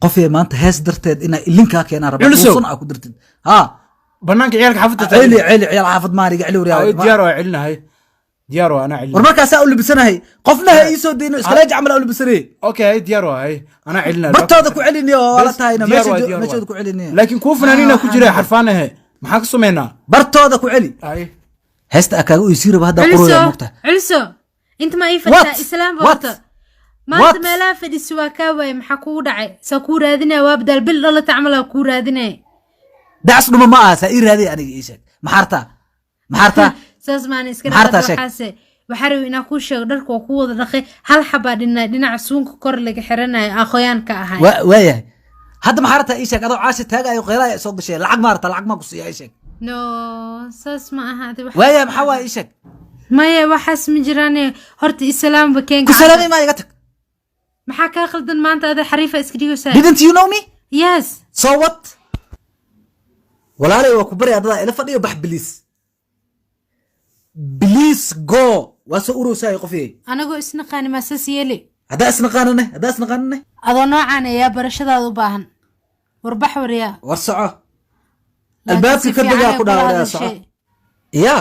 Qofee maanta hees darteed inaa ilinkaa keenaa rabaa. Culusow. Uusan aa ku dirtid ha. Banaanka ciyaalka xaafadda. Celi, celi ciyaal xaafad maaniga celi. Ay, Waryaa. Diyaar waa, celinahay, diyaar waa, anaa celinahay. War markaasaa u libisanahay, qofna ha ii soo deyno, iskaleeja camal aa u libisanahay. Okay, diyaar waa, hay, anaa celinahay. Bartooda ku celiniyo oo la Bes, tahayna. diyaar waa, diyaar meeshooda waa. ku celiniyo. Laakiin kuwa fanaaniina ku jira xarfaan ahe, maxaa ka sameynaa? Bartooda ku celi. Ay. Heesta aa kaaga oysiin raba hadda Culso. qorooya mogta. Culso, inta ma ii What? fadhisaa islaam? What? Horta maanta What? meelaha fadhisi waa kaa waaye. Maxaa kugu dhacay? Saa kuu raadinaya, waa badaal bil dhalata camal aa kuu raadinaya. Dacas dhuma ma aha, saa ii raadiya. Aniga ii sheeg, maxaartaa, maxaartaa? Saas maana iska Maxaa dhaqad. rabtaa sheeg? Waxaase waxaa rabay inaa kuu sheego, dharka waa ku wada dhaqay, hal xabaa dhina dhinaca suunka kor laga xiranayo aqoyaan ka ahay. Waayahay, hadda maxaa rabtaa? Ii sheeg. Adoo caashi taagayo qeylaya soo gashay, lacag ma rabtaa? Lacag maa ku siiya? Ii sheeg. No, saas ma aha adi Waayahay, maxaa waaya? Ii sheeg. Maya, waxaas ma jiraane, horta islaamba keen. Ku salaamay maa, iga tag. Maxaa kaa khaldan maanta? Ada xariifa iska dhigaysaa. Didn't you know me? Yes. So what? Walaalay, waa ku barya, dadaa ila fadhiyo, bax please, please go. Waa soo urowsaay qofyey. Anagoo isnaqaani maa saas yeeli? Haddaa isnaqaanane, haddaa isnaqaanane. Adoo noocaan ayaa barashadaada u baahan. Warbax, waryaa. War soco. Laakiin Albaabka si ka fiican degaa ay ku kula dhaawaya, soco. hadashay. Ya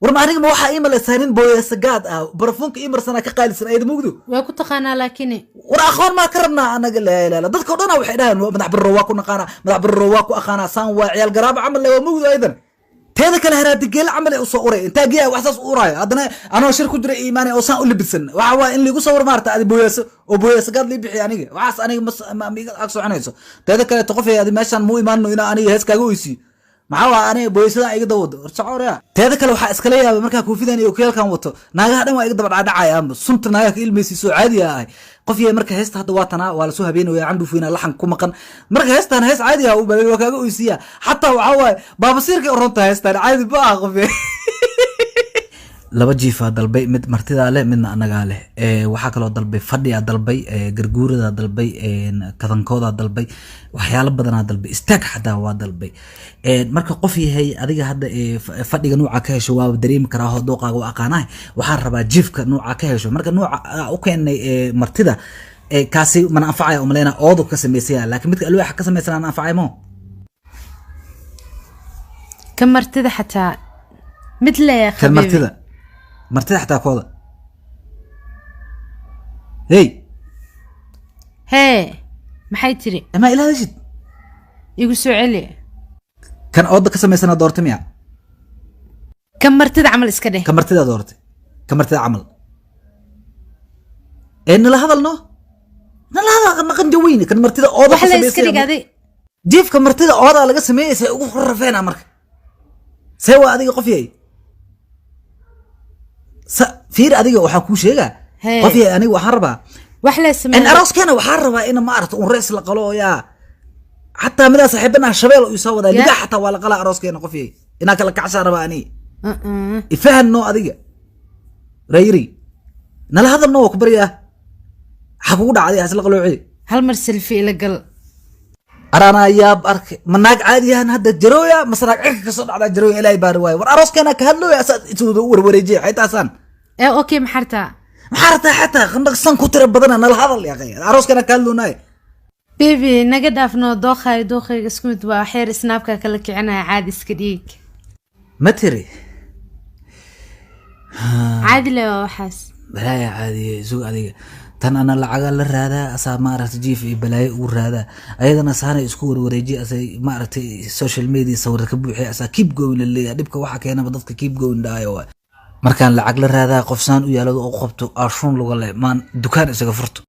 war, ma aniga ma waxaa ii malaysaa nin booyasagaad ah? Barafuunka ii marsanaa ka qaalisan ayada mugdo. Way ku taqaanaa laakiin. War aqoon maa ka rabnaa anaga? Laa ilaaha, dadka o dhana waxay dhahaan madax barro waa ku naqaanaa, madax barro waa ku aqaanaa, saan waa ciyaal garaaba camal le, waa mugdo aydan. Teeda kale haraadigeela camal ee usoo uray intaa geeya wax saas u uraayo. Haddana anoo shir ku jira iimaanay oo saan u libisan, waxa waa in liigu sawir maarta adi booyaaso oo booyaasagaad lii bixiya. Aniga waxaas aniga ma iga ag soconayso. Teeda kaleeto qof adi meeshaan muu imaanno inaa aniga hees kaaga oysiiyo. Maxaa waa aniga booyasadan iga dawado? War soco. Teeda kale waxaa iskala yaabay markaa koofidan iyo okiyaalkan wato, naagaha dhan waa iga daba dhacdhacaya amba sunta naagaha ka ilmaysiiso caadi ah ahay. Qof yahay marka heesta hadda waa tanaa, waa lasoo habeenaya, candhuufina laxan ku maqan. Marka heestan hees caadi ah u balay, waa kaaga oysiiya. Xataa waxaa waaye baabasiirkay u runta, heestan caadi ma aha. Qof yahay laba jiifaa dalbay, mid martidaa leh, midna anagaa leh. Waxaa kaloo dalbay fadhiyaa dalbay, garguuradaa dalbay, kadankoodaa dalbay, waxyaalo badanaa dalbay, istaag xataa waa dalbay. Marka qof yahay adiga hadda fadhiga nuuca ka hesho waa dareemi karaa oo dooqaaga waa aqaanahay. Waxaan rabaa jiifka nuuca ka hesho. Marka nuuca u keenay martida, kaasi mana anfacaya umaleyna, oodu ka samaysaya, laakiin midka alwaaxa ka samaysan aan anfacay mo. Ka martida xataa mid le. Kan martida, martida xataa kooda, hey. Hee, maxay tiri? Ma ila hadashid? Igu soo celi. Kan ooda ka samaysana doortay miya? Ka martida camal iska dheh. Ka martida doortay, ka martida camal ee nala hadal, no, nala hadal maqan jaweyne. Kan martida ooda Wax ka la iska dhig. samaysaya. Adi. Jiifka martida oodaa laga sameeyay, say ugu rafeena. Marka see waa adiga qof yahay sa fiir, adiga waxaa kuu sheegaa. Hee. Qof yahay, aniga waxaan rabaa Wax la in sameeyo. Arooskeena waxaan rabaa in ma aragto un rees la qalo oo yaa xataa midaa saaxiibana shabeel uu soo wadaa. Ya. Libaax xataa waa la qalaa arooskeena. Qof yahay, inaa kala kacsaa rabaa aniga. Uh-uh. Ifahan no, adiga rayri nala hadal no, waa ku baryaa. Maxaa kugu dhacday? Hasla qalooci. Hal mar selfie ila gal. Araanaa yaab arkay, ma naag caadi yahan hadda jarooya mase naag cirka kasoo dhacdaa jarooya? Ilaahay baari waaye. War arooskeena ka hadlooya, asaa iswada u warwareejiya xaytaasaan. Ee okay, maxaa rabtaa? Maxaa rabtaa? Xataa qandhaqsan ku tira badana, nala hadal yaqay, arooskeena ka hadloonaay. Baby, naga dhaafno, dooqaayo dooqayga isku mid waa, xeer Snapka kala kicinaya, caadi iska dhiig. Ma tiri? Caadi le waa waxaas. Balaaya caadiye isug adiga tan ana lacaga la raadaa, asaa maaragtay jiif iyo balaayo ugu raadaa, ayadana saanay isku warwareejiya, asay maaragtay social media sawir ka buuxiya, asaa keep going la leeyahay. Dhibka waxaa keenaba dadka keep going dhahayo waay. Markaan lacag la raadaa, qof saan u yaalo oo qabto ashuun luga leh maan dukaan isaga furto.